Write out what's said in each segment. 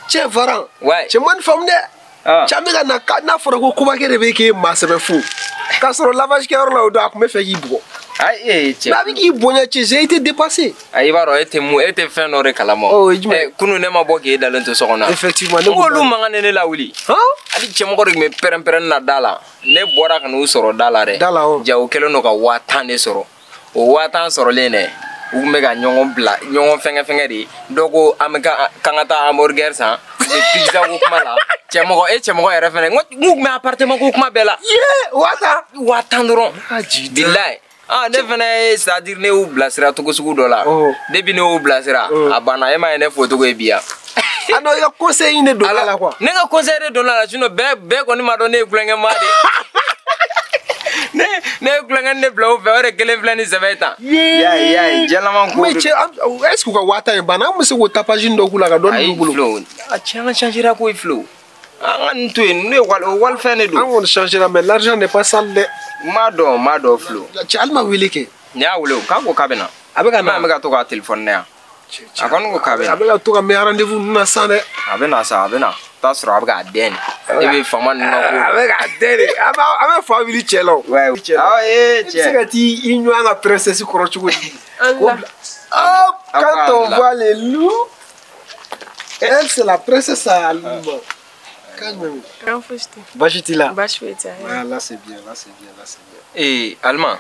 Cɛ Varan. Ouais. Cɛ man faamu dɛ. Cɛ an bɛ ka na n'a fɔra ko kobakɛ de bɛ k'e maa sɛbɛ fo. K'a sɔrɔ lavage kɛyɔrɔ la o don a tun bɛ fɛ k'i bugɔ. Ayi cɛ. Mais a bɛ k'i bonya cɛ, j'ai été dépassé. Ayi i b'a dɔn e tɛ mun e tɛ fɛn dɔ de kalama. Ɔ o ye jumɛn ye? Kunun ne ma bɔ k'e dalen to so kɔnɔ. Effectivement ne kun. Olu mankan ne lawuli. Hali cɛmɔgɔ de tun bɛ pɛrɛn-pɛrɛn na da la. Ne bɔra ka n'u sɔrɔ da la dɛ. Da la o. Ja o kɛlen don ka 10,000 de sɔrɔ. O 10,000 sɔrɔlen dɛ. U tun bɛ ka ɲɔgɔn bila ɲɔgɔn fɛngɛ fɛngɛ de. Dɔw ko an bɛ k'an ka taa hamburger san. U bɛ pizza ko kuma la. Cɛmɔgɔ e cɛmɔgɔ yɛrɛ fɛnɛ n ko n kun bɛ appartement ko kuma bɛɛ la. Ye 10,000. 10,000 dɔrɔn. Bilayi. Ah ne fɛnɛ ye c'est à dire ne y'u bilasira cogo sugu dɔ la. Depuis ne y'u bilasira a banna e m'a ye ne fo cogo ye bi yan. Ah non i ka conseil in de donna la quoi. Ne ka conseil de donna la sinon bɛɛ kɔni m'a dɔn ne ye kulonkɛ maa de. Ne ye kulonkɛ ne bila o fɛ o de kelen filɛ ni sɛbɛ ye tan. Yayi jɛlama ko. Mais cɛ est ce que u ka 10,000 in banna an bɛ se k'o tapage dɔ k'u la ka dɔɔni d'u bolo. Ayi Flo a cɛ an ka changera koyi Flo. An ka nin to yen ninnu ye wali o walifɛn de don. An kɔni changera mais l'argent n'est pas sale dɛ. N m'a dɔn Flo. Cɛ hali ma wele kɛ. Ne y'a wele o k'a ko k'a bɛ na. A bɛ ka na. An bɛ ka to k'a téléphone na yan. A kɔni ko k'a bɛ na. A bɛ ka to ka mɛn rendez-vous ninnu na sisan dɛ. A bɛ na sa a bɛ na. T'a sɔrɔ a bɛ k'a dɛn de. E bɛ faama ninnu ka ko. A bɛ k'a dɛn de. An bɛ fa wuli cɛ la o. Awɔ ee cɛ. I bɛ se ka t'i ɲɔgɔn ka princesse kɔrɔ cogo di. Hop, quand on voit les loups, elle c'est la princesse à Alima. Calme. Baasi t'i la? Baasi foyi tɛ. Ah là c'est bien, là c'est bien, là c'est bien. Ee Alima.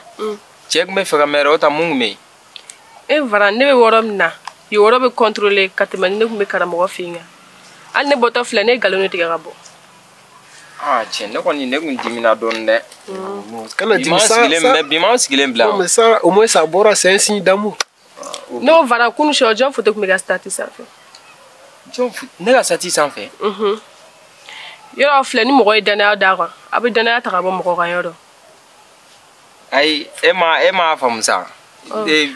Cɛ tun bɛ fɛ ka mɛn yɛrɛ o ta mun tun bɛ yen? E Varan ne bɛ yɔrɔ min na yen yɔrɔ bɛ contrôler ka tɛmɛ ne tun bɛ karamɔgɔ fɛ yen kan. Hali ne bɔtɔ filɛ ne ye nkalon de tigɛ ka bɔ. Ah cɛ ne kɔni ne tun dimina dɔɔni dɛ. Kana dimi sa. Bi m'an sigilen bila. Non mais ça au moins ça bɔra c'est un signe d'amour. Ne ko Varan kunun sɔ jɔn photo tun bɛ ka statut sanfɛ? Jɔn ne ka statut sanfɛ? Yɔrɔ filɛ ni mɔgɔ ye danaya d'a kan a bɛ danaya ta ka bɔ mɔgɔ kan yɔrɔ. Ayi e m'a faamu sa.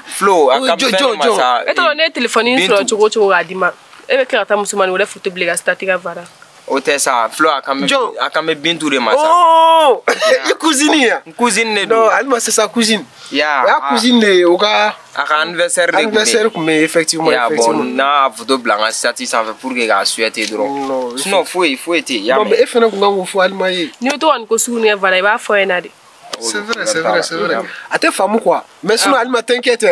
Flo a ka fɛn ma sa. E t'a dɔn ne ye téléphone sɔrɔ cogo o cogo k'a d'i ma e bɛ tila ka taa musomanin wɛrɛ photo bila i ka statut kan Varan. O tɛ sa Flo a kan bɛ Bintu de ma sa. Oh i cousine ya. N cousine de don. Non Alima c'est sa cousine. Ya. O y'a cousine de ye o ka. A ka anniversaire de tun bɛ yen. Anniversaire tun bɛ yen effectivement. Ya bon n'a photo bila n ka statut sanfɛ pour que k'a souhaiter dɔrɔn. Sinon foyi tɛ yen. Non mais e fana tun kan k'o fɔ Alima ye. N'i bɛ to ka nin ko sugu nin kɛ Varan i b'a fɔ ɲɛna de. C'est vrai, c'est vrai, c'est vrai. A tɛ faamu quoi. Mais sinon Alima t'inquiète.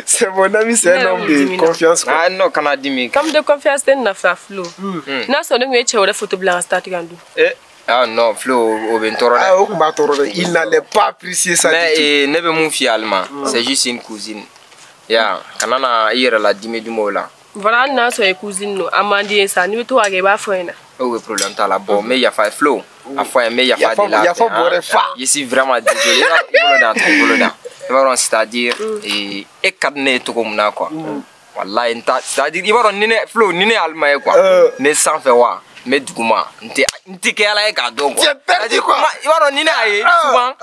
C'est mon ami, c'est un homme de confiance quoi. Ah non kana dimi. Comme de confiance tɛ nafa Flo. N'a sɔrɔ ne tun ye cɛ wɛrɛ photo bila n ka statut kan dun. Ah non Flo o bɛ n tɔɔrɔ dɛ. Ah o tun b'a tɔɔrɔ dɛ. Il n'allait pas apprécier ça du tout. Mais ne bɛ mun f'i ye Alima, c'est juste une cousine. Ya kana na i yɛrɛ la dimi dimi o la. Varan hali n'a sɔrɔ i cousine don a man di ye sa n'i bɛ to k'a kɛ i b'a fɔ ɲɛna. Ok problème t'a la bon n bɛ yafa Flo. A fɔ a ye n bɛ yafa de la. Yafa bɔrɛ fa. Je suis vraiment désolé. I bolo dan. I b'a dɔn c'est-à-dire e ka di ne ye cogo min na quoi. Walayi n ta c'est-à-dire i b'a dɔn ni ne Flo ni ne ye Alima ye quoi. N bɛ sanfɛ wa n bɛ duguma n tɛ kɛ ala ye k'a dɔn quoi. Tu es perdu quoi. I b'a dɔn ni ne y'a ye souvent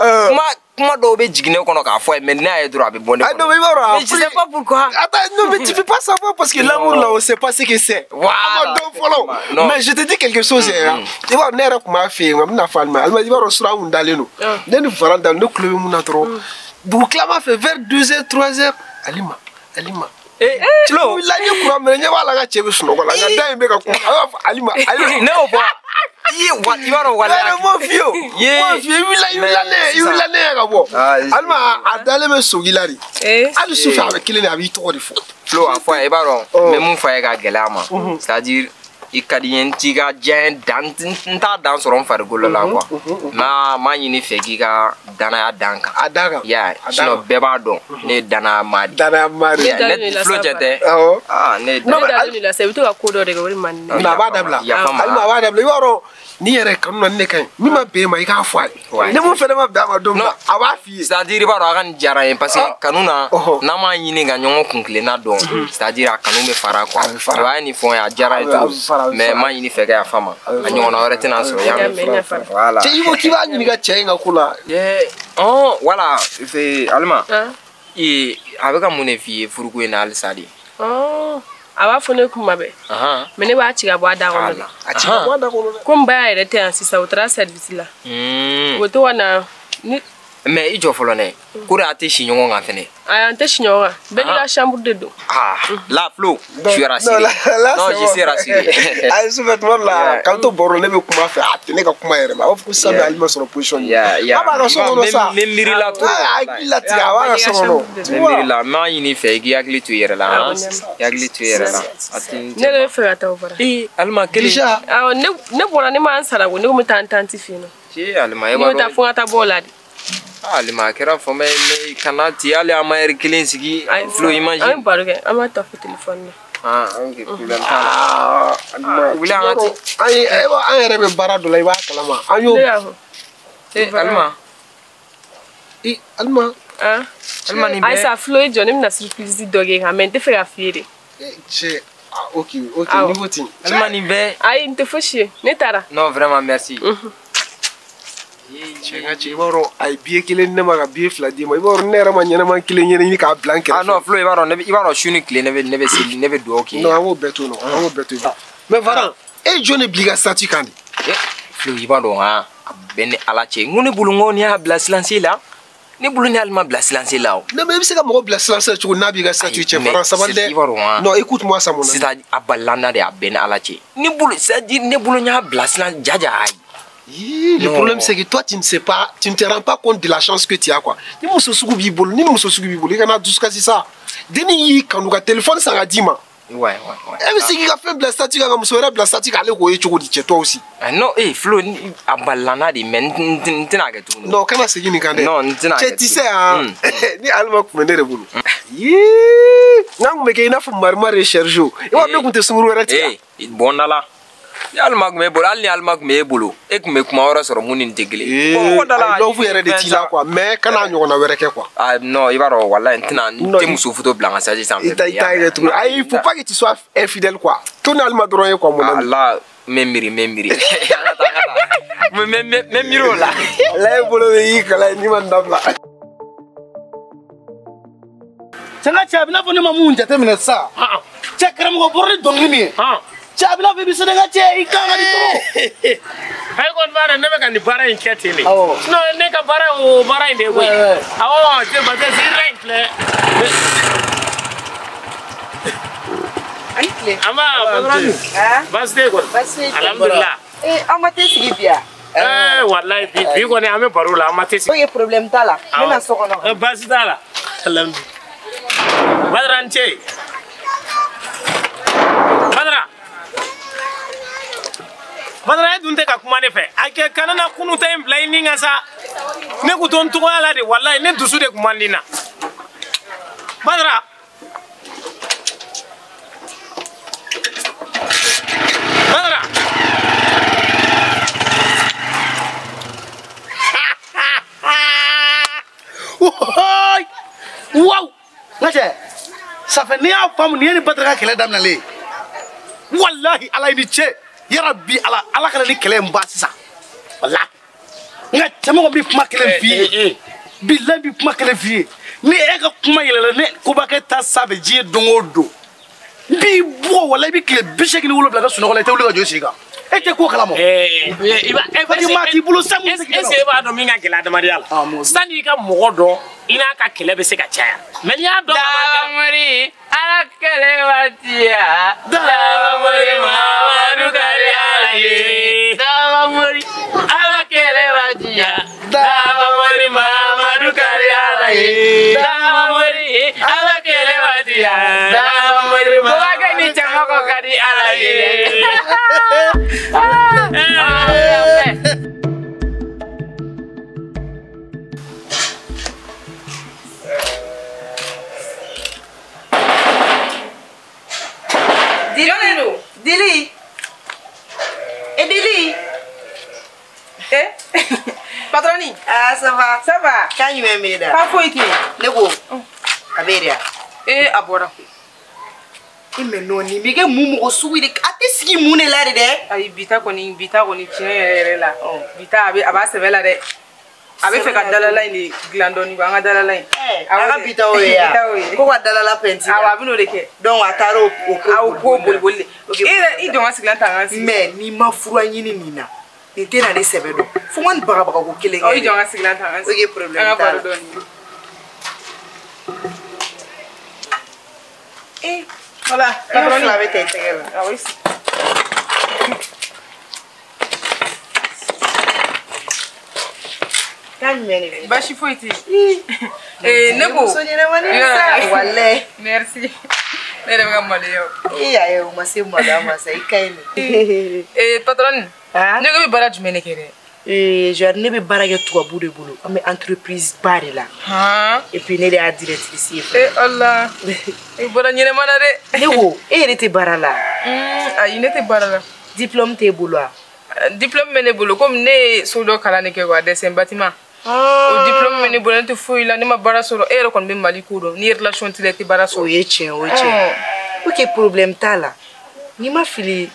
kuma dɔw bɛ jigin ne kɔnɔ k'a fɔ a ye mais ni ne y'a ye dɔrɔn a bɛ bɔ ne kɔnɔ. Ah non mais i b'a dɔn. Mais je sais pas pourquoi. Attends non mais tu peux pas savoir parce que l'amour là on sait pas ce que c'est. Voilà. A ma dɔn fɔlɔ. Mais je te dis quelque chose hein. I b'a dɔn ne yɛrɛ tun b'a fɛ yen nka n bɛna fɔ Alima. Alima i b'a dɔn sura mun dalen don. Ne ni Varan dalen ne tulo bɛ mun na dɔrɔn. Dugu tilama fɛ vers 2h 3h Alima Alima. Flo. Wulila n ye kuran minɛ n ɲɛ b'a la n ka cɛ bɛ sunɔgɔ la nka da in bɛ ka kuma a b'a fɔ Alima Alima. Ne y'o fɔ. I b'a dɔn walayi. Ne m'o f'i ye o. M'o f'i ye i wulila ne ye ka bɔ. Alima a dalen bɛ sogi la de. Hali sufɛ a bɛ kelen de a b'i tɔgɔ de fɔ. Flo a fɔ a ye i b'a dɔn n bɛ mun fɔ a ye ka gɛlɛya a ma. C'est-à-dire i ka di n ye n t'i ka diɲɛ dan n t'a dan sɔrɔ n farikolo la quoi. N m'a ɲini fɛ k'i ka danaya dan kan. A da kan. Ya sinon bɛɛ b'a dɔn ne ye danaya maa de. Danaya maa de. Ne Flo cɛ tɛ. Awɔ. Ah ne. Ne dalen de la sa i bɛ to ka ko dɔ de kɛ o de man di ne ye. A b'a dabila. Alima a b'a dabila i b'a dɔn ni yɛrɛ kanu na ni ne ka ɲi min ma bɛn e ma i k'a fɔ a ye. Ne mun fɛnɛ ma bɛn a ma don min na a b'a f'i ye. C'est à dire i b'a dɔn a ka nin diyara n ye parce que kanu na n'an m'a ɲini ka ɲɔgɔn kun kilenna dɔn c'est à dire a kanu bɛ fara quoi. A ye nin fɔ n ye a diyara n ye trop mais n m'a ɲini fɛ ka yafa ma a ɲɔgɔnna wɛrɛ tɛna sɔrɔ i y'a mɛn. Voilà. Cɛ i ko k'i b'a ɲininka cɛ in ka ko la. Voilà Alima a bɛ ka mun de f'i ye furuko in na halisa de. A b'a fɔ ne kuma bɛɛ. Mais ne b'a ci ka bɔ a da kɔnɔ. A ci ka bɔ a da kɔnɔ dɛ. Komi ba yɛrɛ tɛ yan sisan o taara service la. U bɛ to ka na ni Mais i jɔ fɔlɔ nɛ. Ko de a tɛ si ɲɔgɔn kan fɛnɛ. Ayi, an tɛ si ɲɔgɔn kan. Bɛɛ n'i ka chambre de don. Ah, là, Flo, je suis rassuré. Non, là, non, je suis rassuré. Ayi, sufɛ tuma dɔ la, k'an to baro la, ne bɛ kuma fɛ, a tɛ ne ka kuma yɛrɛ ma. A b'a fɔ ko sisan bɛ Alima sɔrɔ position min. A b'a ka so kɔnɔ sa. N bɛ miiri la trop. A hakili latigɛ, a b'a ka so kɔnɔ. N bɛ miiri la, n b'a ɲini i fɛ i k'i hakili to i yɛrɛ la. I hakili to i yɛrɛ la. Ne yɛrɛ bɛ fɛ ka taa o fara. Ee, Alima kelen. Déjà. Awɔ, ne bɔra, ne ma n sara ko ne ko n bɛ taa n tanti fɛ yen nɔ. Cɛ, Alima, e b'a dɔn. Ne bɛ taa fo n ka taa bɔ o la de. Alima, a kɛra fama ye, mais kana ti hali an ma heure kelen sigi. Flo, imagine. An bɛ baro kɛ, an b'a ta fo téléphone na. Ah, ok, problème t'a la. Alima, wuli an ka ti. An yɛrɛ bɛ baara dɔ la, i b'a kalama. An y'o. Ne y'a fɔ. Eh, Alima. Eh, Alima. Ah. Alima nin bɛɛ. Ayisa, Flo, i jɔ, ne bɛna surprise dɔ k'e kan, mais n tɛ fɛ k'a f'i ye de. Eh, cɛ. Ah, ok, ok, niveau ten. Alima nin bɛɛ. Ayi, n tɛ fosi ye, ne taara. Non, vraiment, merci. Cɛ ka cɛ, i b'a dɔn a ye billet kelen di ne ma ka billet fila d'i ma, i b'a dɔn ne yɛrɛ ma ɲɛnama kelen ɲini k'a bila n kɛrɛfɛ. Ah non, Flo, i b'a dɔn i b'a dɔn su ni tile ne bɛ seli, ne bɛ dugawu k'i ye. Non, an k'o bɛɛ to yen nɔ, an k'o bɛɛ to yen. Mais Varan, e ye jɔn de bila i ka statut kan de? Flo, i b'a dɔn han, a bɛɛ ni Ala cɛ. N ko ne bolo n ko n'i y'a bila silence la, ne bolo ni Alima bila silence la o. Non mais i bɛ se ka mɔgɔ bila silence la cogo n'a b'i ka statut cɛ, Varan, sabali dɛ. I b'a dɔn han. Non, écoute-moi ça, mon ami. C'est-à-dire a balila n na de, a bɛɛ ni Ala cɛ. Ne bolo, c'est-à-dire ne bolo n y'a bila silence jaja ayi. Le problème, c'est que toi, tu ne sais pas, tu ne te rends pas compte de la chance que tu as, quoi. Ni muso sugu b'i bolo, ni muso sugu b'i bolo, i kana dusukasi sa. Denni y'i kanu ka téléphone san ka d'i ma. Ouais. E bɛ se k'i ka fɛn bila statut kan, ka muso wɛrɛ bila statut kan, ale k'o ye cogo di cɛ, toi aussi. Ah non, eh Flo, a balila n na de, mais n tɛna kɛ tuguni. Non, kana segin nin kan dɛ. Non, n tɛna kɛ. Cɛ, tu sais, hein, ni Alima tun bɛ ne de bolo. Yee, n'an tun bɛ kɛ i n'a fɔ Marimar ye Sergio. I b'a dɔn ne tun tɛ sunkuru wɛrɛ tigɛ. Eh, bɔn da la. Ni Alima tun bɛ e bolo, hali ni Alima tun bɛ e bolo, e tun bɛ kuma wɛrɛ sɔrɔ mun ni nin tɛ kelen ye. Ee, love yɛrɛ de t'i la quoi, mais kana ɲɔgɔnna wɛrɛ kɛ quoi. Ah non, i b'a dɔn walahi n tɛna n tɛ muso photo bila n ka statut sanfɛ. I t'a kɛ tuguni. Ayi, il faut pas que tu sois infidèle quoi. To ni Alima dɔrɔn ye quoi, mon ami. Ah là, n bɛ miiri, n bɛ miiri. N bɛ miiri o la. Walahi bolo bɛ y'i kala ye n'i ma nin dabila. Cɛ, n ka cɛ, a bɛ n'a fɔ ne ma mun jateminɛ sisan. Cɛ, karamɔgɔ bɔra ni dɔnkili min ye. Cɛ, a bɛ n'a fɔ i bɛ se ne ka cɛ, i kan ka nin trop. Ayi kɔni b'a dɔn ne bɛ ka nin baara in kɛ ten de. Sinon ne ka baara ye o baara in de ye koyi. Awɔ, cɛ, parce que sira in filɛ. Ani tile. An b'a patron. Baasi tɛ yen kɔni. Baasi tɛ yen. Alhamdulilah. Ee, aw ma te sigi bi yan? Ee, walayi bi kɔni an bɛ baro la, an ma te sigi. Ok, problème t'a la. N bɛ na so kɔnɔ. Baasi t'a la. Alhamdulilah. Badara, n ce. Badara. Badara, e dun tɛ ka kuma ne fɛ. A kɛ kana na kunu ta in bila i ni ka sa. Ne kun to n tɔgɔya la de, walayi ne dusu de kun man di n na. Badara. Badara. Waouh! N ka cɛ, ça fait n'i y'a faamu nin ye ni Badara ka kɛlɛ daminɛlen ye. Walahi Ala i ni ce. Yarabi Ala, Ala kana ni kɛlɛ in ban sisan. Walahi. N ka cɛ mɔgɔ bɛ kuma kelen f'i ye. Bilahi bɛ kuma kelen f'i ye. Ni e ka kuma yɛlɛla ne kobakɛ ta sanfɛ diɲɛ don o don. N b'i bugɔ walahi i bɛ tile 87 kɛ sunɔgɔ la i tɛ wuli ka jɔ i sen kan. E tɛ ko kalama. I b'a Parce que maa t'i bolo sa mun tɛ k'i est ce que e b'a dɔn min ka gɛlɛn adamadenya la? Sanni i ka mɔgɔ dɔn, i n'a ka kɛlɛ bɛ se ka caya. Mais n'i y'a dɔn. Dabamori, Ala kɛlɛ waati ya. Dabamori Mamadu ka di Ala ye. Dabamori, Ala kɛlɛ waati ya. Dabamori Mamadu ka di Ala ye. Dabamori, Ala kɛlɛ waati ya. Dabamori Mamadu. Kobakɛ ni cɛmɔgɔ ka di Ala ye. Dili. Eh, Dili. Eh, patroni. Ah, ça va. Ça va. Kan jumɛn b'e da? Ka foyi tɛ yen. Ne ko, a b'e de ya? Eh, a bɔra. E mais non, nin bɛ kɛ mun mɔgɔ sugu de? A tɛ sigi mun de la de dɛ? Ayi, bi ta kɔni, tiɲɛ yɛrɛ yɛrɛ la. Bi ta a b'a sɛbɛ la dɛ. A bɛ fɛ ka dalala in de dilan dɔɔni quoi, an ka dalala in. A ka bi ta o ye ya? Ko ka dalala pɛnti. Awɔ, a bɛ n'o de kɛ. Donc a taara o ko boli boli de. E yɛrɛ i jɔ n ka sigilan ta n ka sigi. Mais n'i ma fura ɲini nin na, nin tɛ na ne sɛbɛ dɔn. Fo n ka nin bagabaga ko kelen kɛ. Ɔ i jɔ n ka sigilan ta. Ok, problème An ka t'a la. baro dɔɔni. Eh, voilà. Patron fila bɛ ta i tɛgɛ la. Awɔ. Taa jumɛn de bɛ? Baasi foyi tɛ yen. Eh, ne ko. Muso ɲɛnamani sa. Walayi. Merci. Ne yɛrɛ bɛ ka maloya o. Ee ayi o ma se maloya ma sa i ka ɲi nin. Eh, patron. Ne ko i bɛ baara jumɛn de kɛ dɛ? Eh, genre ne bɛ baara kɛ tubabu de bolo. An bɛ entreprise ba de la. Han. Et puis ne de y'a directrice ye. Eh Allah. I bɔra ɲɛnɛma na dɛ. Ne ko e yɛrɛ tɛ baara la? Ayi ne tɛ baara la. Diplôme t'e bolo wa? Diplôme bɛ ne bolo komi ne ye so dɔ kalan de kɛ quoi dessin bâtiment. O diplôme bɛ ne bolo ne tɛ foyi la ne ma baara sɔrɔ e yɛrɛ kɔni bɛ Mali ko dɔn ni relation t'i la i tɛ baara sɔrɔ. O ye tiɲɛ o ye tiɲɛ. Ok problème t'a la. N'i ma fili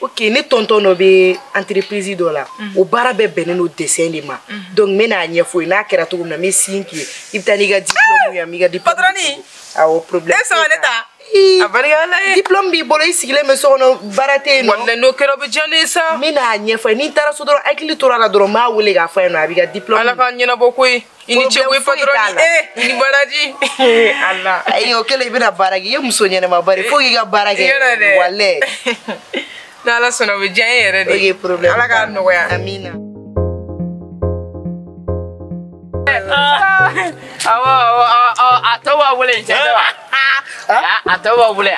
ok ne tonton dɔ bɛ entreprise dɔ la. O baara bɛɛ bɛnnen don dessin de ma. Donc n bɛ n'a ɲɛfɔ ye n'a kɛra cogo min na n bɛ sin k'i ye i bɛ taa n'i ka diplôme ye n b'i ka diplôme. Patronne. Awɔ problème. E sɔn ka ne ta. A barika Ala ye. Diplôme b'i bolo i sigilen bɛ so kɔnɔ baara tɛ yen nɔ. Walayi n'o kɛra o bɛ diya ne ye sa. N bɛ n'a ɲɛfɔ ye ni n taara so dɔrɔn hakili tora a la dɔrɔn n b'a wele k'a fɔ a ye nɔ a b'i ka diplôme. Ala k'a ɲɛnabɔ koyi. I ni ce koyi patronne. Eh i ni baraji. Ala. Ayi o kɛlen i bɛna baara kɛ i ye muso ɲɛnamaba de ye fo k'i ka baara kɛ. Yɔrɔ dɛ. Walayi. N'Ala sɔnna o bɛ diya n ye yɛrɛ de. Ok problème. Ala k'a nɔgɔya. Amina. Awɔ awɔ awɔ a tɔ b'a bolo yen cɛ tɛ wa? A tɔ b'a bolo yen.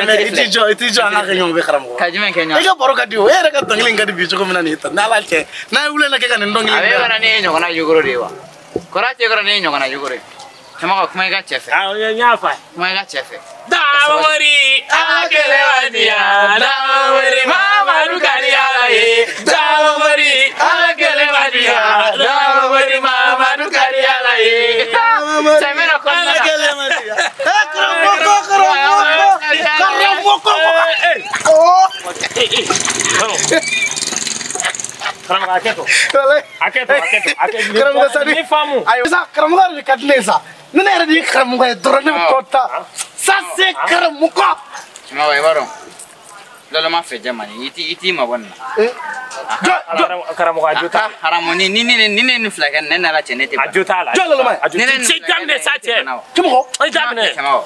Mais i t'i jɔ i t'i jɔ an ka kɛ ɲɔgɔn fɛ karamɔgɔ. Ka jumɛn kɛ ɲɔgɔn? I ka baro ka di o e yɛrɛ ka dɔnkili in ka di bi cogo min na nin ye tan n'Ala cɛ n'a ye wuli na kɛ ka nin dɔnkili in A bɛ da. kɔrɔ ne ye ɲɔgɔnna yogoro de ye wa? Kɔrɔ tɛ kɔrɔ ne ye ɲɔgɔnna yogoro ye. Cɛmɔgɔ kuma i ka cɛ fɛ. Awɔ n y'a fɔ a ye. Kuma i ka cɛ fɛ. Damori ala kɛlɛ ma diya Damori Mamadu ka di Ala ye Damori ala kɛlɛ ma diya Damori Mamadu ka di Ala ye. Cɛ bɛ na kɔnɔna la. Ala kɛlɛ ma diya. Eh karamɔgɔ karamɔgɔ karamɔgɔ. Karamɔgɔ a kɛ to. A kɛ to a kɛ to a kɛ to. Karamɔgɔ Sadi. Ni faamu. Ayiwa sa karamɔgɔ yɛrɛ de ka di ne ye sa. Ni ne yɛrɛ de ye karamɔgɔ ye dɔrɔn ne bɛ content. Ça c'est karamɔgɔ. Cɛmɔgɔ i b'a dɔn lɔlɔma fɛ jɛ man di i t'i mabɔ nin na. Jɔ jɔ Karamɔgɔ a jo t'a la. Haramu ni ne ni fila kɛ ne n'Ala cɛ ne tɛ A jo t'a la. Jɔ lɔlɔma ye. A jo Ne ne t'a la. Daminɛ sa cɛ. Cɛmɔgɔ. I daminɛ. Cɛmɔgɔ.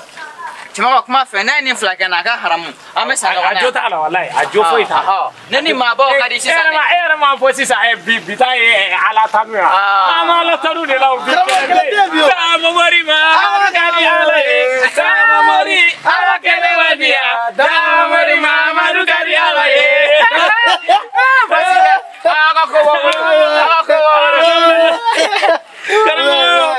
Cɛmɔgɔ kuma fɛ n'a ye nin fila kɛ n na a ka haramu an bɛ sa ɲɔgɔn A jo t'a la walayi a jo foyi t'a la. Ne ni maabaw ka di sisan E yɛrɛ m'a fɔ sisan bi bi ta ye Ala tanu ye wa? An b'Ala tanu de la o bi. Karamɔgɔ kɛlɛ tɛ yen bi o. Damori Mamadu ka di Ala ye. Damori ala kɛlɛ ma diya. Damori Mamadu ka di Ala ye. Aw ka ko b'aw bolo aw ka ko b'aw bolo. Karamɔgɔ.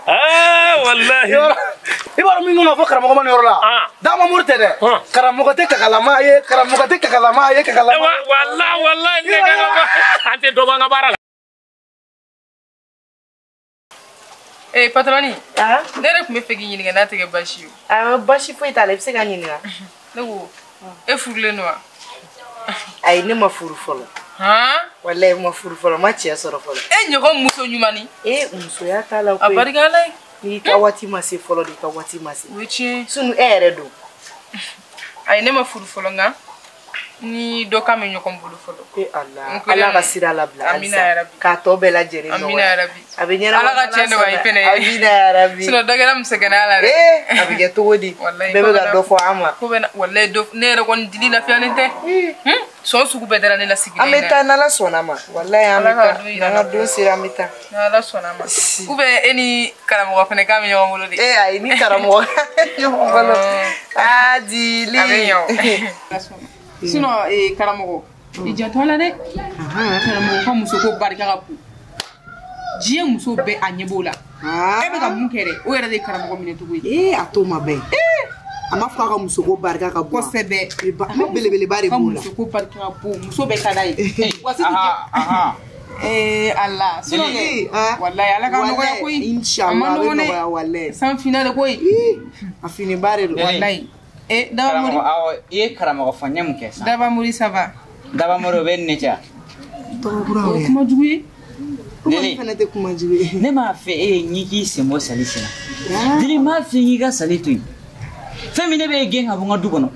Ah wallahi. I b'a dɔn min kan ka fɔ karamɔgɔ ma nin yɔrɔ la. Dama mori tɛ dɛ. Karamɔgɔ tɛ kakalama ye karamɔgɔ tɛ kakalama ye kakalama. Wallahi wallahi ne ka an tɛ dɔ bɔ an ka baara la. Eh patronne. Ne yɛrɛ tun bɛ fɛ k'i ɲininka n'a tɛ kɛ baasi ye. Awɔ baasi foyi t'a la i bɛ se ka ɲininka. Ne ko e furulen don wa? Ayi ne ma furu fɔlɔ. Han? Walayi ma furu fɔlɔ n ma cɛ sɔrɔ fɔlɔ. E ɲɔgɔn muso ɲumanni. E musoya t'a la koyi. A barika Ala ye. N'i ka waati ma se fɔlɔ de i ka waati ma se. O ye tiɲɛ ye. Sunu e yɛrɛ don. Ayi ne ma furu fɔlɔ nka ni dɔ kan bɛ ɲɔgɔn bolo fɔlɔ. E Ala Ala ka sira labila Amina ya rabi. K'a tɔ bɛɛ lajɛlen nɔgɔya. Amina ya rabi. A bɛ ɲɛnabɔ Ala ka cɛ nɔgɔya i fɛnɛ ye. Amina ya rabi. Sinon dɔ kɛra musokɛnɛya la dɛ. Ee a bɛ kɛ cogo di? Walayi Bɛɛ bɛ ka dɔ fɔ an ma. Ko bɛ na walayi dɔ ne yɛrɛ kɔni dili lafiyalen tɛ. Sɔn sugu bɛɛ dara ne la sigilen An bɛ taa n'Ala sɔnna ma. Walayi an bɛ taa n'an ka don sera an bɛ taa. N'Ala sɔnna ma. Ou bien e ni karamɔgɔ fɛnɛ kan bɛ ɲɔgɔn bolo de. Ee ayi ni karamɔgɔ ɲɔgɔn bolo. Aa dili. A bɛ ɲɛ o. Sinon eh karamɔgɔ i janto a la dɛ. Karamɔgɔ ka muso ko barika ka bon. Diɲɛ muso bɛɛ a ɲɛ b'o la. E bɛ ka mun kɛ dɛ o yɛrɛ de ye karamɔgɔ minɛ cogo ye. Ee a t'o ma bɛn. A ma fɔ a ka musoko barika ka bon. Kosɛbɛ. A belebeleba de b'o la. Ka musoko barika ka bon muso bɛɛ ka d'a ye. Wa surtout Eh Allah sinon dɛ walayi Ala ka nɔgɔya koyi. Inchallah a bɛ nɔgɔya walayi. San finna de koyi. A finiba de don. Walayi. Eh Dabamori. Awɔ i ye karamɔgɔ fɔ n ye mun kɛ sisan? Dabamori ça va. Dabamori o bɛ nin ne cɛ. Tɔgɔ kura o ye kuma jugu ye. Deli fana tɛ kuma jugu ye. Ne m'a fɛ e ye n k'i sen bɔ sali sen na. Deli m'a fɛ n k'i ka sali to yen. Fɛn min ne bɛ e gɛn ka bɔ n ka du kɔnɔ.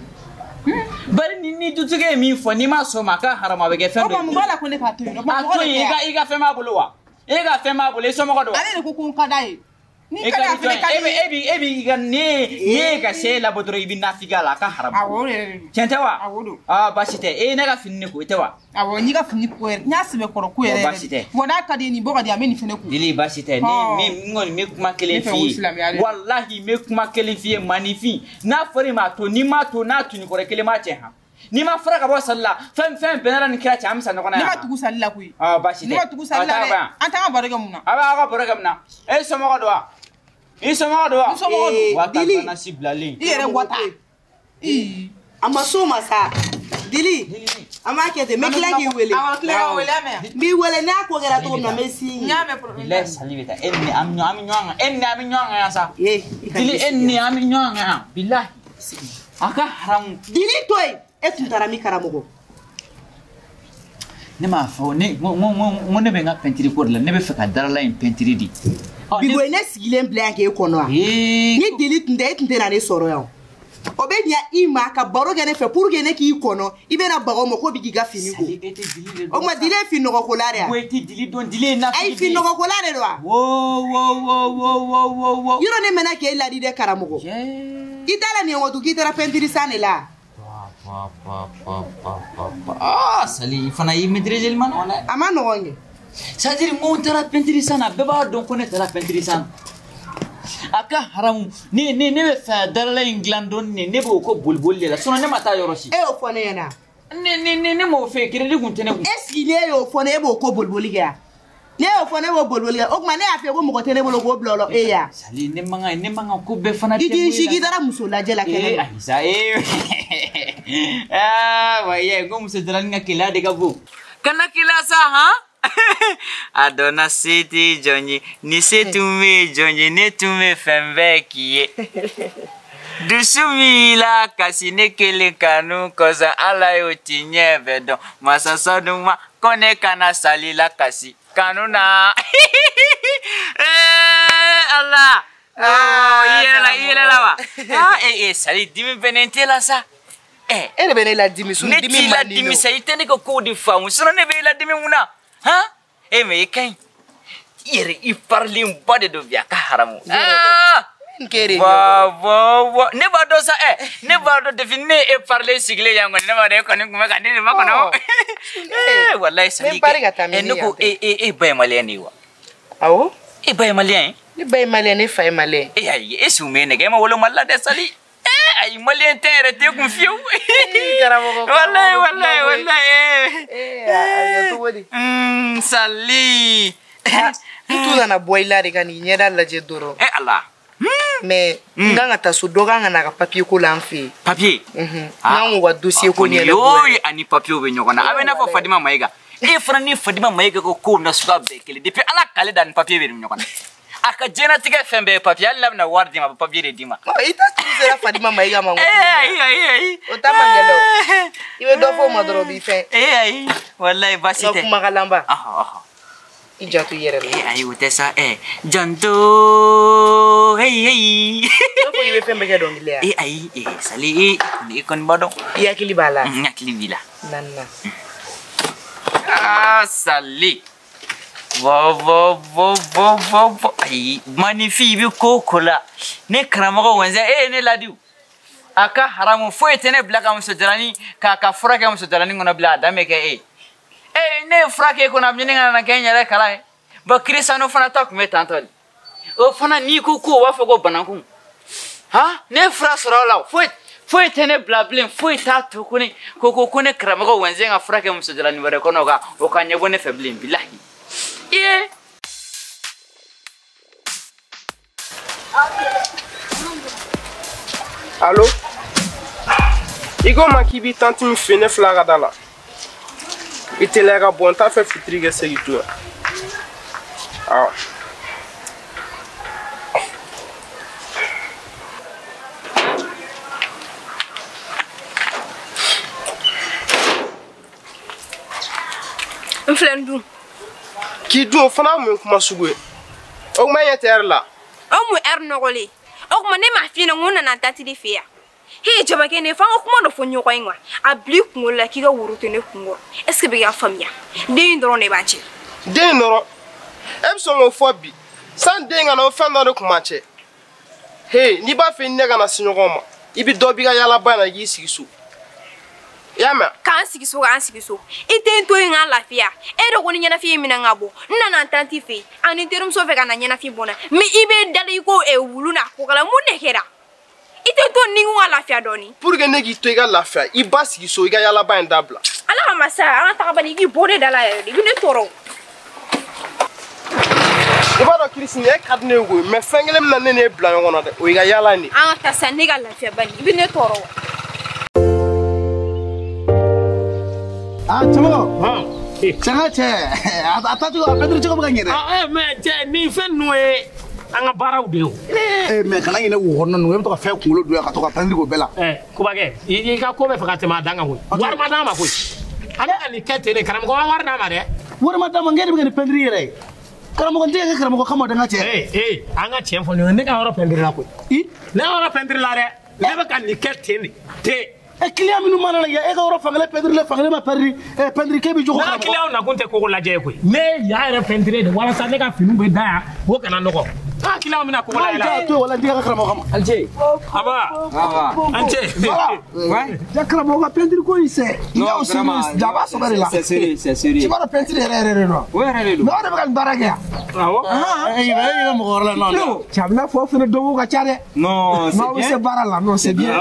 Bari ni dutigi ye min fɔ n'i ma sɔn ma a ka haramu a bɛ kɛ fɛn dɔ ye. O mun b'a la ko ne k'a to yen nɔ? A to yen i ka fɛn b'a bolo wa? E ka fɛn b'a bolo i somɔgɔ don wa? Ale de ko ko n ka d'a ye. Ni ka d'a fɛnɛ ka di. E bi ka ne ye ka se labɔ dɔrɔn i bɛ nafiga la a ka haramu. Awɔ o yɛrɛ de don. Tiɲɛ tɛ wa? Awɔ don. Aa baasi tɛ e ye ne ka fini ne ko i tɛ wa? Awɔ n y'i ka fini ko yɛrɛ n y'a sɛbɛkɔrɔ ko yɛrɛ. Baasi tɛ. Wa n'a ka di ye nin bɔ ka di yan n bɛ nin fɛnɛ ko. Dili baasi tɛ ne n kɔni n bɛ kuma kelen f'i ye. Walahi n bɛ kuma kelen f'i ye maninfin n'a fɔra i ma a to n'i m'a to n'a tuni kɔrɔ kelen m'a cɛ han. N'i ma fara ka bɔ sali la fɛn fɛn bɛnna ni kira cɛ an bɛ sa ɲɔgɔn na yan. Ne ma tugu sali la koyi. Aa baasi tɛ. Ne ma tugu sali la dɛ. An t'an ka baro kɛ mun na? A b'aw ka baro kɛ mun na? E somɔgɔ don wa? I somɔgɔ don wa? N somɔgɔ don. Wa ta banasi bilalen. I yɛrɛ wa ta. A ma s'o ma sa. Dili. An b'a kɛ ten n bɛ tila k'i wele. Awɔ tila ka wele a mɛn. N b'i wele n'a ko kɛra cogo min na n bɛ s'i ɲɛ. N y'a mɛn problème. Bilahi sali bɛ taa e ni an bɛ ɲɔgɔn kan e ni an bɛ ɲɔgɔn kan yan sa. Ee Dili e ni an bɛ ɲɔgɔn kan yan bilahi. A ka haramu. Dili to yen. E tun taara min karamɔgɔ? Ne m'a fɔ ne n ko ne bɛ n ka pɛntiri ko de la ne bɛ fɛ ka darala in pɛntiri de. Bigo ne sigilen bila yan k'e kɔnɔ wa? Ni Dili tun tɛ e tun tɛ na ne sɔrɔ yan. O bɛ ɲa i ma ka baro kɛ ne fɛ pour que ne k'i kɔnɔ i bɛna baga o ma ko bi k'i ka fini ko. O tuma Dili ye fini nɔgɔ ko la de wa? Ko e tɛ Dili dɔn Dili ye nafigi de ye. Ayi fini nɔgɔ ko la de don wa? Wo wo wo wo wo wo wo. Yɔrɔ ne mɛnna k'e ladi dɛ karamɔgɔ. I t'a la nin ye kɔ tun k'i taara pɛntiri san de la. Ah, Sali, fana y'i maîtriser ma nɔgɔn dɛ. A ma nɔgɔn kɛ. C'est à dire n ko n taara pɛntiri san na bɛɛ b'a dɔn ko ne taara pɛntiri san na. A ka haramu ne bɛ fɛ darala in dilan dɔɔni ne b'o ko boliboli de la sinon ne ma taa yɔrɔ si. E y'o fɔ ne ɲɛna. Ne m'o fɛ crédit kun tɛ ne kun. Est ce que ne y'o fɔ ne e b'o ko boliboli kɛ yan? Ne y'o fɔ ne b'o boliboli kɛ o tuma ne y'a fɔ ko mɔgɔ tɛ ne bolo k'o bila o la e ya. Sali ne man kan ko bɛɛ fana tɛ. I k'i si k'i taara muso lajɛ la kɛnɛ ma. Ayi sa ee. Ah waye ko muso darani ka keleya de ka bon. Kana keleya sa han. A dɔnna se tɛ jɔn ye ni se tun bɛ jɔn ye ne tun bɛ fɛn bɛɛ k'i ye. Dusu min la kasi ne kelen kanu kɔsɔn Ala y'o ti ɲɛ bɛɛ dɔn masa sɔnuma ko ne kana sali la kasi kanu na. Ala. I yɛlɛ la wa? Ah Sali dimi bɛ ne tɛ la sa. E de bɛ ne ladimi sun dimi man di ne t'i ladimi sa i tɛ ne ka kow de faamu sinon ne bɛ e ladimi mun na han e mais i ka ɲi i yɛrɛ i parilen ba de don bi a ka haramu. Wa wa wa ne b'a dɔn sa ne b'a dɔn depuis ne e parilen sigilen yan kɔni ne b'a dɔn e kɔni tun bɛ ka ne de makɔnɔ. Walayi Sali ne ko e ba ye maliyɛn de ye wa? Awɔ. E ba ye maliyɛn ye? Ne ba ye maliyɛn ne fa ye maliyɛn. E ayi e sun bɛ nɛgɛ e ma wolo Mali la dɛ Sali. Ayi maliyɛn tɛ yɛrɛ tɛ kun fiyewu. Walayi walayi walayi. A bɛ cogo di? Sali. N tun nana bɔ i la de ka n'i ɲɛda lajɛ dɔrɔn. Ala. Mais n kan ka taa so dɔ kan ka na ka papier ko la an fɛ yen. Papier? N kan k'u ka dossier ko ɲɛnabɔ. Oyi ani papier bɛ ɲɔgɔn na a bɛ n'a fɔ Fadima Mayiga. E fana ni Fadima Mayiga ko kow na suguya bɛɛ kelen depuis Ala k'ale da ni papier bɛ ɲɔgɔn na. A ka diɲɛlatigɛ fɛn bɛɛ ye papier hali n'a bɛna wari d'i ma a bɛ papier de d'i ma. I ta turu sera Fadima Mayiga ma. Ayi ayi ayi. O ta man gɛlɛn o. I bɛ dɔ fɔ o ma dɔrɔn o b'i fɛn. Ayi walayi baasi tɛ. N ka kumakalanba. I janto i yɛrɛ la. Ayi o tɛ sa janto heyi heyi. I b'a fɔ k'i bɛ fɛn bɛɛ kɛ dɔnkili ye. Ayi Sali i kɔni b'a dɔn. I hakili b'a la. N hakili b'i la. Na na. Ah Sali. Wo wo wo wo wo wo ayi maninfin i bɛ ko o ko la ne karamɔgɔ wɛnzɛ e ye ne ladi a ka haramu foyi tɛ ne bila ka muso jalanin k'a ka fura kɛ muso jalanin kɔnɔ bila a dan bɛ kɛ e ye ne ye fura k'e kɔnɔ a bɛ ɲini ka na kɛ n yɛrɛ kala ye bɔn kirisano fana ta tun bɛ tan tɔ de o fana n'i ko ko o b'a fɔ ko banakun han ne ye fura sɔrɔ o la foyi tɛ ne bila bilen foyi t'a to ko ne ko ne karamɔgɔ wɛnzɛ ka fura kɛ muso jalanin wɛrɛ kɔnɔ o ka ɲɛbɔ ne fɛ bilen bilahi. Yeah. Allo? I ko ma k'i b'i tanti min fɛ ne fila ka da la. I teliya ka bɔ n t'a fɛ fitiri kɛ segin to yan. Awɔ. N filɛ n dun. K'i dun o fana mun ye kuma sugu ye? O kuma ɲɛ tɛ ɛri la. O mun ɛri nɔgɔlen? O kuma ne m'a f'i ɲɛna n ko n nana tanti de fɛ yan. He jabakɛ ne f'an ka kuma dɔ fɔ ɲɔgɔn ye quoi. A bila i kunkolo la k'i ka woro to ne kun kɔrɔ. Est ce que bɛ k'a faamuya? Den in dɔrɔn de b'an cɛ. Den in dɔrɔn? E bɛ sɔn k'o fɔ bi? San den ka na o fɛn dɔ de tun b'an cɛ. He n'i b'a fɛ ne ka na se ɲɔgɔn ma, i bɛ dɔ b'i ka yaalaba in na i k'i sigi so. I y'a mɛn? K'an sigi so, k'an sigi so. I tɛ n to yen k'an lafiya. E de ko ni ɲɛnafin ye minɛ ka bɔ. N nana n tanti fɛ yen, ani n terimuso fɛ ka na ɲɛnafin bɔ n na. Mais i bɛ dala i ko wulu n'a kokala mun de kɛra? I tɛ to ni ko ka lafiya dɔɔni. Pour que ne k'i to i ka lafiya, i ba sigi so i ka yaalaba in dabila. Ala ka masa, an ka taga bani i k'i bɔ ne da la yɛrɛ de, i bɛ ne tɔɔrɔ. I b'a dɔn Kirisi e ka di ne ye koyi, mais fɛn kelen min na ne n'e bila ɲɔgɔn na dɛ, o y'i ka yaala in de. An ka taa sa ne ka lafiya bani, i bɛ ne tɔɔrɔ. Ah cɛmɔgɔ. Cɛ ka cɛ a taacogo a pɛntiri cogo bɛ ka ɲɛ dɛ. Mais cɛ nin fɛn ninnu ye an ka baaraw de ye o. Mais kana ɲinɛ wo kɔnɔna ninnu e bɛ to ka fɛn kunkolo don yan ka to ka pɛntiri k'o bɛɛ la. Kubakɛ i ka ko bɛ fɛ ka tɛmɛ a dan kan koyi. Wari ma d'an ma koyi. An bɛ ka nin kɛ ten de karamɔgɔ ma wari d'an ma dɛ. Wari ma d'an ma n k'e de bɛ ka nin pɛntiri yɛrɛ ye. Karamɔgɔ n tɛ kɛ karamɔgɔ kama dɛ n ka cɛ. An ka tiɲɛ fɔ ɲɔgɔn ye ne ka yɔrɔ pɛntiri la koyi. Ne ka yɔrɔ pɛntiri la dɛ. Ne bɛ ka nin kɛ ten de ten. Client minnu mana na yan e ka yɔrɔ fankelen pɛntiri la fankelen ma pɛntiri pɛntiri k'e bɛ jogo. Ne ka client nakun tɛ koko lajɛ ye koyi. Ne y'a yɛrɛ pɛntiri de walasa ne ka finiw bɛ da yan o kana nɔgɔ. Ne ka client bɛna koko lajɛ la. N'a y'i to wala n t'i ka karamɔgɔ kama. An ce. Aba. An ce. Voilà. Ja karamɔgɔ ka pɛntiri ko in c'est. Non vraiment. Jaba sɔbɛ de la. C'est sérieux, c'est sérieux. Tu b'a dɔn pɛntiri yɛrɛ yɛrɛ de don. O yɛrɛ de don. Mais aw de bɛ ka nin baara kɛ yan. Awɔ. E bɛ mɔgɔ wɛrɛ la non. Cɛ a bɛna fɔ aw fana dɔnko ka ca dɛ. Non c'est bien. N'aw bɛ se baara la non c'est bien.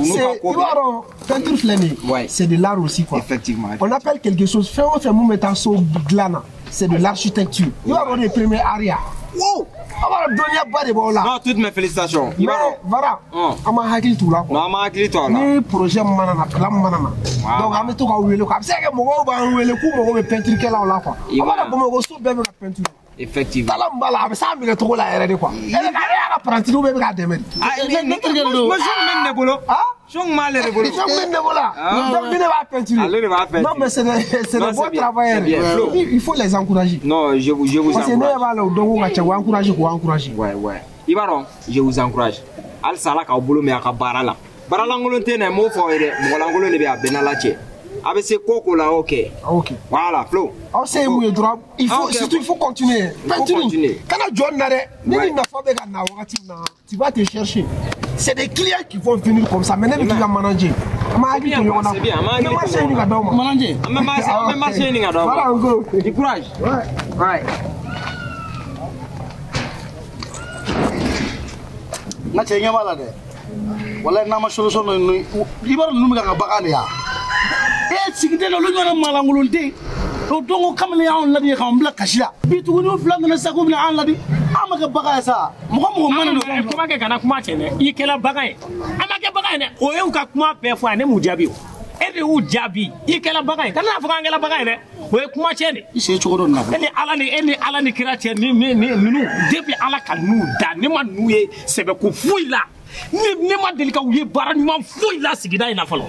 C'est i b'a dɔn peinture filɛ nin ye. C'est de l'art aussi quoi. Effectivement. On appelle quelque chose fɛn o fɛn mun bɛ taa so dilan na c'est de l'architecture. I b'a dɔn o de ye premier art ye. Wow. A b'a dɔn dɔnniya ba de b'aw la. Non toutes mes félicitations. I b'a dɔn. Voilà. An b'an hakili t'u la quoi. Non an b'an hakili to a la. Ni projet min mana na plan min mana na. Donc an bɛ to k'aw wele quoi. A bɛ se ka kɛ mɔgɔw b'an wele k'u mago bɛ peinture kɛlaw la quoi. A b'a dɔn Bamakɔ so bɛɛ bɛ ka peinture. Effectivement. Tala min b'a la a bɛ s'a minɛ cogo la yɛrɛ de quoi. E bɛ ka e y'a apprenti ou bien e bɛ k'a dɛmɛ de. Ne terikɛ de don. Moi bɛ ne bolo. So min b'ale de bolo. So min bɛ ne bolo. Donc ne b'a peinture. Ale de b'a peinture. Non mais c'est des bons travailleurs. Il faut les encourager. Non je vous encourage. Parce que ne b'a la o dɔnko ka ca k'u encourager k'u encourager. Ouais ouais. I b'a dɔn je vous encourage. Halisa Ala k'aw bolo mɛn a ka baara la. Baara lankolon tɛ na n m'o fɔ aw ye dɛ. Mɔgɔ lankolon de bɛ a bɛɛ n'Ala cɛ. A bɛ se ko ko la ok. Ok. Voilà Flo. Aw se ye mun ye dɔrɔn il faut surtout il faut continuer. Peinture kana jɔ nin na dɛ. Ni nin nafa bɛ ka na wagati min na tu vas te chercher. C'est des clients qui vont venir comme ça mais ne bɛ k'i ka manager. An b'a hakili to ɲɔgɔn na. C'est bien, an b'a hakili to ɲɔgɔn na. An bɛ marché ɲini ka d'aw ma. Manager. An bɛ marché ɲini ka d'aw ma. Voilà en gros. Du courage. Ouais. Ouais. N ka cɛ ɲɛ b'a la dɛ. Walayi n'a ma solution dɔ ɲini i b'a dɔn ninnu bɛ ka bagan de ya. E sigiden olu ɲɔgɔnna maalankolon den o don ko kamalen y'anw ladi k'an bila kasi la bi tuguni o fila nana sisan k'u bɛna an ladi an ma kɛ bagan ye sa mɔgɔ mɔgɔ mana don. Kuma kɛ kana kuma cɛ dɛ i kɛla bagan ye an ma kɛ bagan ye dɛ o y'u ka kuma bɛɛ fɔ yan ne m'u jaabi o e de y'u jaabi i kɛla bagan ye kana n'a fɔ k'an kɛla bagan ye dɛ o ye kuma cɛ de. I sen cogo dɔ nin na. E ni Ala ni kira cɛ ni ninnu depuis Ala ka ninnu da ne ma ninnu ye sɛbɛko foyi la ne ma deli ka u ye baara ɲuman foyi la sigida in na fɔlɔ.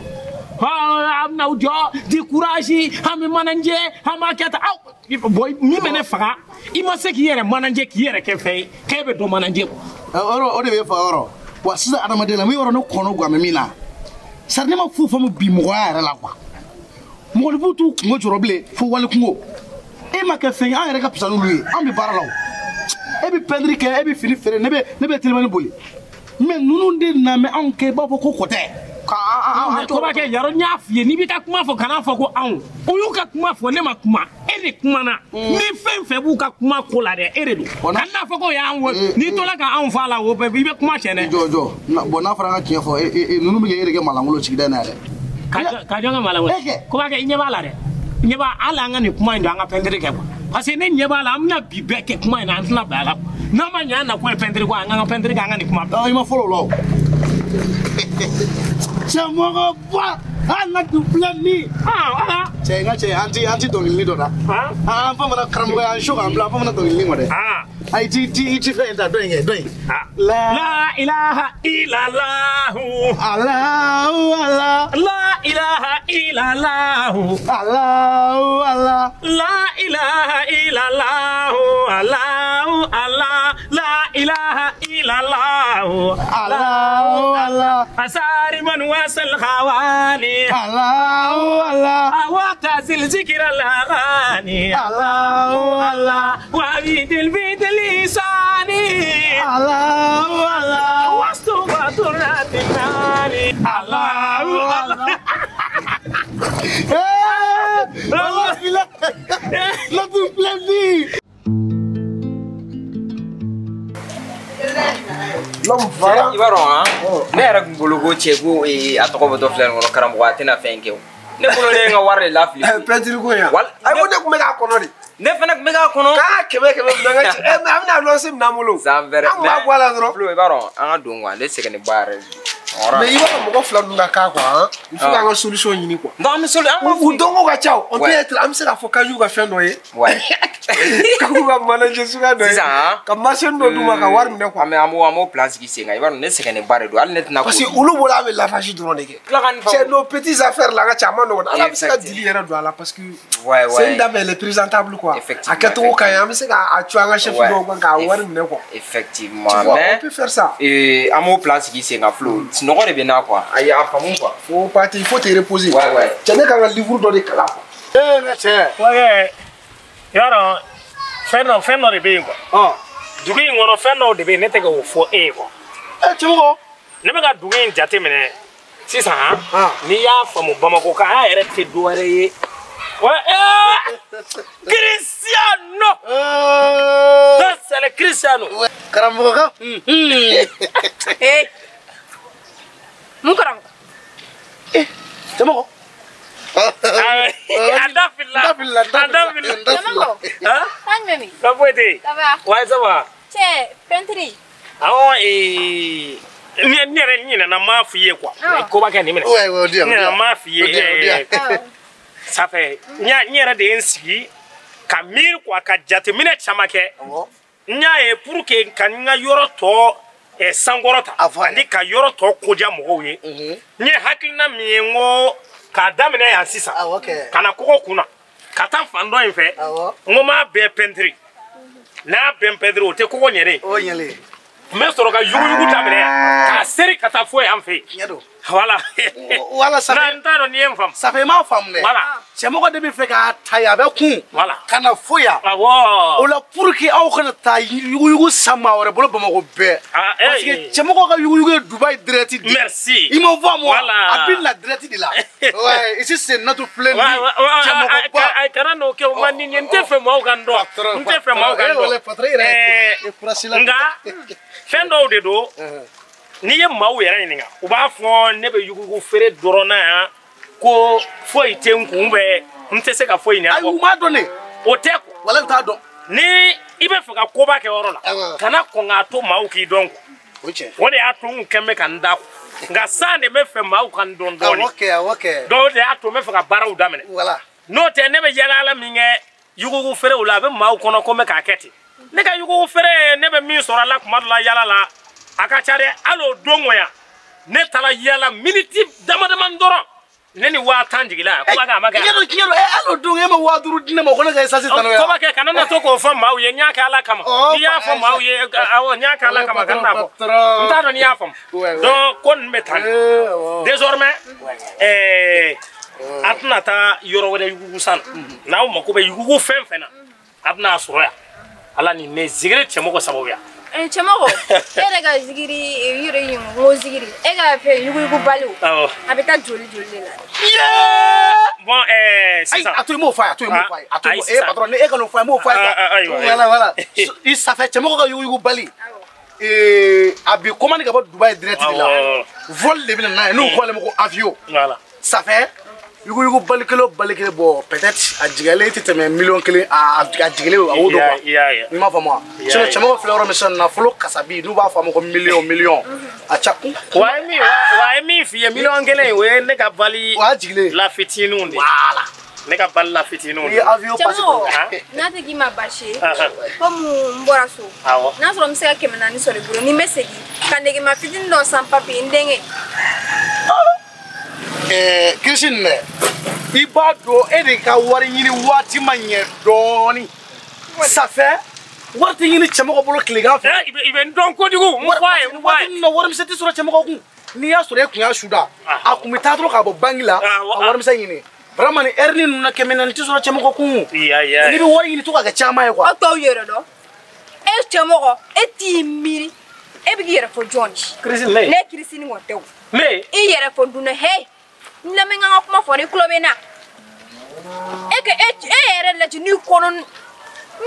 An bɛna u jɔ di courage an bɛ manager an b'a kɛ tan aw bon min bɛ ne faga i ma se k'i yɛrɛ manager k'i yɛrɛ kɛ fɛn ye k'e bɛ dɔ manager quoi. O de bɛ fa yɔrɔ wa sisan adamaden la min yɔrɔ ne kɔnɔ gan bɛ min na sari ne ma foyi faamu bi mɔgɔya yɛrɛ la quoi mɔgɔninfin t'u kungo jɔrɔ bilen fo wali kungo e ma kɛ fɛn ye an yɛrɛ ka fisa n'olu ye an bɛ baara la o e bɛ pɛntiri kɛ e bɛ fini feere ne bɛ telimani boli mais ninnu de na mɛ anw kɛ i b'a fɔ ko kɔtɛ. Ko b'a kɛ yarɔ n y'a f'i ye n'i b'i ka kuma fɔ kana fɔ ko anw o y'u ka kuma fɔ ne ma kuma e de kumana ni fɛn fɛn b'u ka kuma ko la dɛ e de don kana n'a fɔ ko y'an wo n'i tola ka anw fa la o bɛɛ i bɛ kuma tiɲɛ dɛ. Jɔ bon n'a fɔra an ka tiɲɛ fɔ ninnu bɛ kɛ e de kɛ malankolon sigida in na yɛrɛ. Ka jɔn kɛ malankolon ko b'a kɛ i ɲɛ b'a la dɛ i ɲɛ b'a hali an ka nin kuma in don an ka pɛntiri kɛ quoi parce que ne ɲɛ b'a la an bɛna bi bɛɛ kɛ kuma in na an tɛna bɛn a la n'a ma ɲɛ an na ko ye pɛntiri ko an ka pɛntiri kɛ an ka nin kuma. I ma fɔlɔ o la o. Cɛmɔgɔ ba an na tun filɛ nin. Cɛ n ka cɛ an ti dɔnkilini dɔ da. An fa mana karamɔgɔ y'an su k'an bila an fa mana dɔnkilini kɔ dɛ. Ayi ti ti fɛn in ta dɔ in kɛ dɔ in. La ilaha illallahu. Allahu Allah. La ilaha illallahu. Allahu Allah. La ilaha illallahu. Allahu Allah. La ilaha illallahu. Allahu Allah. Allah أساري من وصل خواني الله الله واعتزل ذكر الأغاني الله الله وعبيد البيت لساني الله الله واستغفر الناني الله الله L'homme va. I b'a dɔn han, ne yɛrɛ kun bolo ko cɛ ko a tɔgɔ bɛ dɔ filɛ nin kɔnɔ karamɔgɔ a tɛna fɛn kɛ o. Ne bolo ne ye n ka wari de lafili. Pɛntiri ko in yan. Ayi ko ne kun bɛ k'a kɔnɔ de. Ne fana kun bɛ k'a kɔnɔ. K'an ka 100 100 minɛ n ka cɛ mais a bɛna lɔsi minɛ an bolo. San wɛrɛ an kun b'a bɔ a la dɔrɔn. Flo i b'a dɔn an ka don quoi ne sɛgɛnnen ba yɛrɛ de. Mais i b'a dɔn mɔgɔ fila ninnu ka kan quoi han. Il faut k'an ka solution ɲini quoi. Non an bɛ solution an U dɔnko ka ca o. On peut être an bɛ se k'a fɔ k'an y'u ka fɛn dɔ ye. Ouais. K'an k'u ka manager suguya dɔ ye. Sisan han. Ka marché dɔ d'u ma ka wari minɛ quoi. An bɛ an b'o plan sigi sen kan i b'a dɔn ne sɛgɛnnen ba de don hali ne tɛna. Parce que olu bolo an bɛ lavage dɔrɔn de kɛ. Tila ka nin faamu. Cɛ nos petites affaires là ka ca a ma nɔgɔn. Ala bɛ se ka dili yɛrɛ don a la parce que. Ouais ouais. C'est une dame elle est présentable quoi. Effectivement. A kɛcogo ka ɲi an bɛ se k'a cu an ka chef dɔw kan k'a wari minɛ quoi. Effectivement Tu vois, mais on peut faire ça. An b'o plan sigi sen kan Flo sunɔgɔ de bɛ n na quoi. Ayi a faamu quoi. Faut partir, il faut te reposer. Ouais ouais. Cɛ ne kan ka livre dɔ de kalan quoi. Eh ne cɛ. Ouais. Yɔrɔ fɛn dɔ de bɛ yen quoi. Dugu in kɔnɔ fɛn dɔw de bɛ yen ne tɛ k'o fɔ e ye quoi. Cɛmɔgɔ. Ne bɛ ka dugu in jateminɛ sisan n'i y'a faamu Bamakɔ kan a yɛrɛ tɛ dɔ wɛrɛ ye. Ouais, Cristiano. Ça c'est le Cristiano. Karamɔgɔ kan. Eh. Mun karamɔgɔ? Cɛmɔgɔ. A da filila. A da filila. Cɛmɔgɔ. Han? Kan jumɛn bɛ? Ba foyi tɛ yen. Ça va? Ouais, ça va. Cɛ, peinture. Awɔ ne yɛrɛ ɲinɛna n m'a f'i ye quoi. Koba kɛ nin minɛ. Ouais, ouais, o di yan. N ɲinɛna n m'a f'i ye. O di yan. Ça fait n yɛrɛ de ye n sigi ka miiri quoi ka jateminɛ caman kɛ. N y'a ye pour que ka n ka yɔrɔ tɔ sankɔrɔta ani ka yɔrɔ tɔ kodiya mɔgɔw ye. N ye hakilina min ye n ko k'a daminɛ yan sisan. Ka na kɔgɔ kunna ka taa fan dɔ in fɛ. N ko n b'a bɛɛ pɛntiri. N'a bɛɛ pɛntiri o tɛ kɔgɔ ɲɛnen ye. O ɲɛlen. N bɛ sɔrɔ ka yuguyugu daminɛ yan k'a seri ka taa fo yan fɛ yen. Voilà. Wala ça fait. N t'a dɔn n'i ye n faamu. Ça fait m'a faamu dɛ. Voilà. Cɛmɔgɔ de bɛ fɛ k'a ta yan a bɛ kun. Voilà. Ka na fo yan. Awɔ. O la pour que aw kana taa yuguyugu san maa wɛrɛ bolo Bamakɔ bɛɛ. Parce que cɛmɔgɔ ka yuguyugu ye Dubaï direct de. Merci. I ma fɔ moi. Voilà. A bɛ na direct de la. Ouais, ici c'est notre plein lit. Cɛmɔgɔba. Ayi kana n'o kɛ o man di n ye n tɛ fɛ maaw ka n dɔn. N tɛ fɛ maaw ka n dɔn. Patron yɛrɛ. Nka fɛn dɔw de don. N'i ye maaw yɛrɛ ɲininka u b'a fɔ ne bɛ yuguyugu feere dɔrɔn na yan ko foyi tɛ n kun bɛ n tɛ se ka foyi ɲɛnabɔ. Ayi u m'a dɔn de. O tɛ quoi. Walayi u t'a dɔn. Ni i bɛ fɛ ka koba kɛ yɔrɔ la kana kɔn k'a to maaw k'i dɔn quoi. O tiɲɛ. O de y'a to n kun kɛn bɛ ka n da quoi. Nka san de bɛ fɛ maaw ka n dɔn dɔɔni. Awɔ kɛ awɔ kɛ. Donc o de y'a to n bɛ fɛ ka baaraw daminɛ. Voilà. N'o tɛ ne bɛ yaala min kɛ yuguyugu feerew la a bɛ maaw kɔnɔ ko n bɛ k'a kɛ ten. Ne ka yuguyugu feere ne bɛ min sɔrɔ a la kuma dɔ la yaala la. A ka ca dɛ hali o don kɔni yan ne taara yaala miniti dama dama dɔrɔn ne ni 10,000 jiginna yan. Koba kɛ a ma kɛ. Tiɲɛ don hali o don e ma 5,000 di ne ma ko ne ka essence ta n'o ye. Koba kɛ kana na to k'o fɔ maaw ye n y'a kɛ Ala kama. N'i y'a fɔ maaw ye awɔ n y'a kɛ Ala kama kana n'a fɔ. N t'a dɔn n'i y'a faamu. Donc ko ninnu bɛ tan de. Désormais a tɛna taa yɔrɔ wɛrɛ yugugu san na. N'aw mako bɛ yugugu fɛn fɛn na a bɛna sɔrɔ yan. Ala ni ne zigiri cɛmɔgɔ sababuya. Cɛmɔgɔ e yɛrɛ ka zigiri i yɛrɛ ɲininka n ko zigiri e ka fɛn yuguyugu baliw a bɛ taa joli joli de la. Bon sisan. Ayi a to yen n m'o fɔ a ye a to yen n m'o fɔ a ye a to yen patron ne e ka n'o fɔ a ye n m'o fɔ a ye. Voilà voilà i ça fait cɛmɔgɔ ka yuguyugu bali a bi commande ka bɔ Dubaï direct de la vol de bɛ na n'a ye n'u ko ale ma ko avion. Voilà. Ça fait yuguyugu bali kelen o bali kelen bɔ peut-être a jigɛlen tɛ tɛmɛ 1,000,000 a jigilen a y'o dɔn quoi. I m'a faamu wa? Sinon cɛmɔgɔ filɛ yɔrɔ min sisan nafolo kasabi n'u b'a fɔ a ma ko miliyɔn miliyɔn a ca. Wa ye min f'i ye 1,000,000 o ye ne ka bali. O y'a jigilen. La fitininw de. Voilà. Ne ka bali la fitininw de. N'i ye avion passé. Cɛmɔgɔ n'a tɛ k'i ma baasi ye komi n bɔra so. N'a sɔrɔ n bɛ se ka 400 sɔrɔ i bolo ni n bɛ segin ka negema fitinin dɔ san papi n denkɛ. Christine dɛ i b'a dɔn e de ka wari ɲini waati ma ɲɛ dɔɔni ça fait Wari tɛ ɲini cɛmɔgɔ bolo tilegan fɛ. I bɛ n dɔn kojugu. N f'a ye n f'a ye. Waati min na warimisɛn tɛ sɔrɔ cɛmɔgɔ kun. N'i y'a sɔrɔ e kun y'a suda, a kun bɛ taa dɔrɔn k'a bɔ banki la, ka warimisɛn ɲini. Vraiment ni heure ninnu na 400 tɛ sɔrɔ cɛmɔgɔ kun. N'i bɛ wari ɲini to ka kɛ caman ye quoi. Aw t'aw yɛrɛ dɔn. E cɛmɔgɔ, e t'i miiri. E bɛ k'i yɛrɛ fɔ jɔn de? Christine ne. Ne Christine kɔni tɛ o. Ne. I yɛrɛ fɔ dunna he. N lamɛn n ka kuma fɔ i tulo bɛ n na. E ka e yɛrɛ lajɛ n'i kɔnɔ n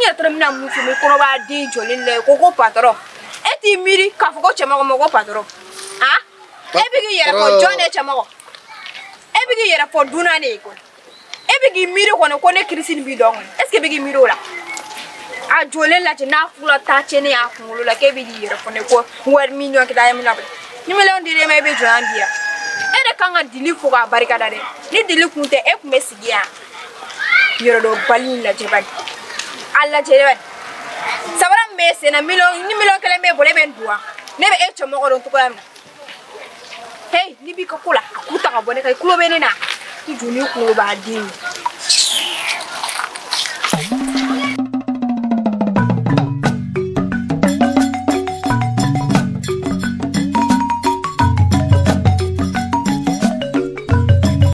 yɛrɛ t'a dɔn n bɛna mun f'i ye kɔnɔ b'a den jɔlen lajɛ ko patɔrɔn. E t'i miiri k'a fɔ ko cɛmɔgɔ ma ko patɔrɔn. Han? E bɛ k'i yɛrɛ fɔ jɔn de cɛmɔgɔ? E bɛ k'i yɛrɛ fɔ dunan de ye kɔni. E bɛ k'i miiri kɔni ko ne Christine b'i dɔn kɔni. Est ce que e bɛ k'i miiri o la? A jɔlen lajɛ n'a fula ta cɛnni y'a kunkolo la k'e bɛ k'i yɛrɛ fɔ ne ko wari miliyɔn kɛ taa ye mun na ni miliyɔn dir'e ma e bɛ jɔn yan bi yan. E de kan ka dili fo k'a barika da dɛ. Ni dili kun tɛ e kun bɛ sigi yan. Yɔrɔdɔnbali in lajɛ bani. A lajɛ bani. Sabara min b'e sen na miliyɔn ni miliyɔn kelen b'e bolo e bɛ n dun wa? Ne bɛ e cɛmɔgɔ dɔn cogoya min na. Hey, n'i b'i ka ko la a k'u ta ka bɔ ne kan i tulo bɛ ne na. I jɔ n'i kunkolo b'a den ye.